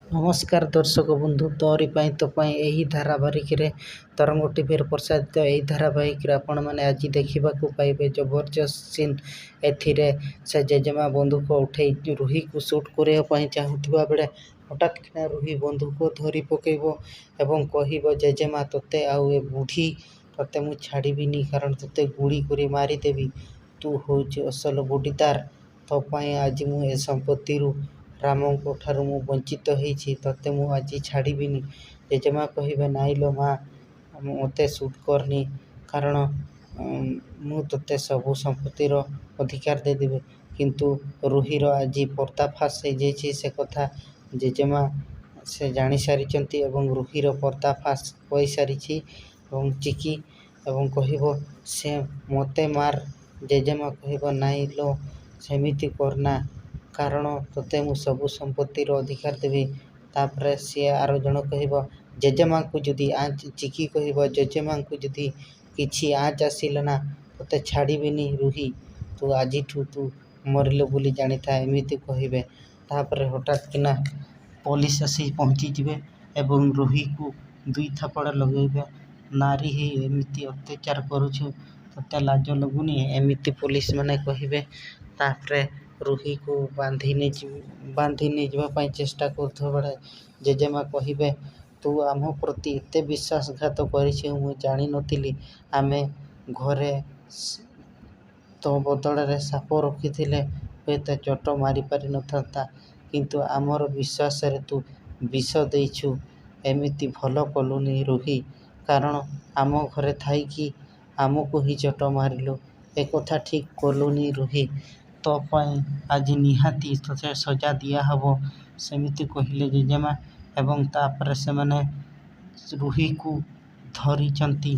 ନମସ୍କାର ଦର୍ଶକ ବନ୍ଧୁ, ତୋରି ପାଇଁ ତୋ ପାଇଁ ଏହି ଧାରାବାହିକରେ ତରଙ୍ଗ ଟିଭିରେ ପ୍ରସାରିତ ଏହି ଧାରାବାହିକରେ ଆପଣମାନେ ଆଜି ଦେଖିବାକୁ ପାଇବେ ଜବରଦସ୍ତ ସିନ୍। ଏଥିରେ ସେ ଜେଜେମା ବନ୍ଧୁକ ଉଠେଇ ରୁହିକୁ ସୁଟ୍ କରିବା ପାଇଁ ଚାହୁଁଥିବା ବେଳେ ହଠାତ୍ କିନା ରୁହି ବନ୍ଧୁକ ଧରି ପକାଇବ ଏବଂ କହିବ, ଜେଜେମା ତୋତେ ଆଉ ଏ ବୁଢ଼ୀ ତୋତେ ମୁଁ ଛାଡ଼ିବିନି, କାରଣ ତୋତେ ଗୁଳି କରି ମାରିଦେବି। ତୁ ହେଉଛୁ ଅସଲ ବଡ଼ିଦାର। ତୋ ପାଇଁ ଆଜି ମୁଁ ଏ ସମ୍ପତ୍ତିରୁ ରାମଙ୍କ ଠାରୁ ମୁଁ ବଞ୍ଚିତ ହେଇଛି। ତୋତେ ମୁଁ ଆଜି ଛାଡ଼ିବିନି। ଜେଜେମା କହିବେ, ନାଇଁ ଲୋ ମା, ମୋତେ ସୁଟ୍ କରନି, କାରଣ ମୁଁ ତୋତେ ସବୁ ସମ୍ପତ୍ତିର ଅଧିକାର ଦେଇଦେବି। କିନ୍ତୁ ରୁହିର ଆଜି ପର୍ଦ୍ଦାଫାଶ ହେଇଯାଇଛି। ସେ କଥା ଜେଜେମା ସେ ଜାଣିସାରିଛନ୍ତି ଏବଂ ରୁହିର ପର୍ଦ୍ଦାଫାଶ ହୋଇସାରିଛି। ଏବଂ ଚିକି ଏବଂ କହିବ, ସେ ମୋତେ ମାର। ଜେଜେମା କହିବ, ନାଇଁ ଲୋ, ସେମିତି କରନା, କାରଣ ତୋତେ ମୁଁ ସବୁ ସମ୍ପତ୍ତିର ଅଧିକାର ଦେବି। ତାପରେ ସିଏ ଆର ଜଣ କହିବ, ଜେଜେମାଙ୍କୁ ଯଦି ଆଞ୍ଚ, ଚିକି କହିବ, ଜେଜେମାଙ୍କୁ ଯଦି କିଛି ଆଞ୍ଚ ଆସିଲା ନା, ତୋତେ ଛାଡ଼ିବିନି ରୁହି, ତୁ ଆଜିଠୁ ତୁ ମରିଲୁ ବୋଲି ଜାଣିଥା, ଏମିତି କହିବେ। ତାପରେ ହଠାତ୍ କିନା ପୋଲିସ ଆସି ପହଞ୍ଚିଯିବେ ଏବଂ ରୁହିକୁ ଦୁଇ ଥାପଡ଼ା ଲଗେଇବେ। ନାରୀ ହେଇ ଏମିତି ଅତ୍ୟାଚାର କରୁଛୁ, ତୋତେ ଲାଜ ଲାଗୁନି, ଏମିତି ପୋଲିସ ମାନେ କହିବେ। ତାପରେ ରୁହିକୁ ବାନ୍ଧି ବାନ୍ଧି ନେଇଯିବା ପାଇଁ ଚେଷ୍ଟା କରୁଥିବା ବେଳେ ଜେଜେମା କହିବେ, ତୁ ଆମ ପ୍ରତି ଏତେ ବିଶ୍ୱାସଘାତ କରିଛୁ ମୁଁ ଜାଣିନଥିଲି। ଆମେ ଘରେ ତୋ ବଦଳରେ ସାପ ରଖିଥିଲେ ହୁଏତ ଚୋଟ ମାରିପାରିନଥାନ୍ତା, କିନ୍ତୁ ଆମର ବିଶ୍ୱାସରେ ତୁ ବିଷ ଦେଇଛୁ। ଏମିତି ଭଲ କଲୁନି ରୁହି, କାରଣ ଆମ ଘରେ ଥାଇକି ଆମକୁ ହିଁ ଚୋଟ ମାରିଲୁ। ଏକଥା ଠିକ୍ କଲୁନି ରୁହି, ତୋ ପାଇଁ ଆଜି ନିହାତି ତୋତେ ସଜା ଦିଆହବ, ସେମିତି କହିଲେ ଜେଜେମା। ଏବଂ ତାପରେ ସେମାନେ ରୁହିକୁ ଧରିଛନ୍ତି।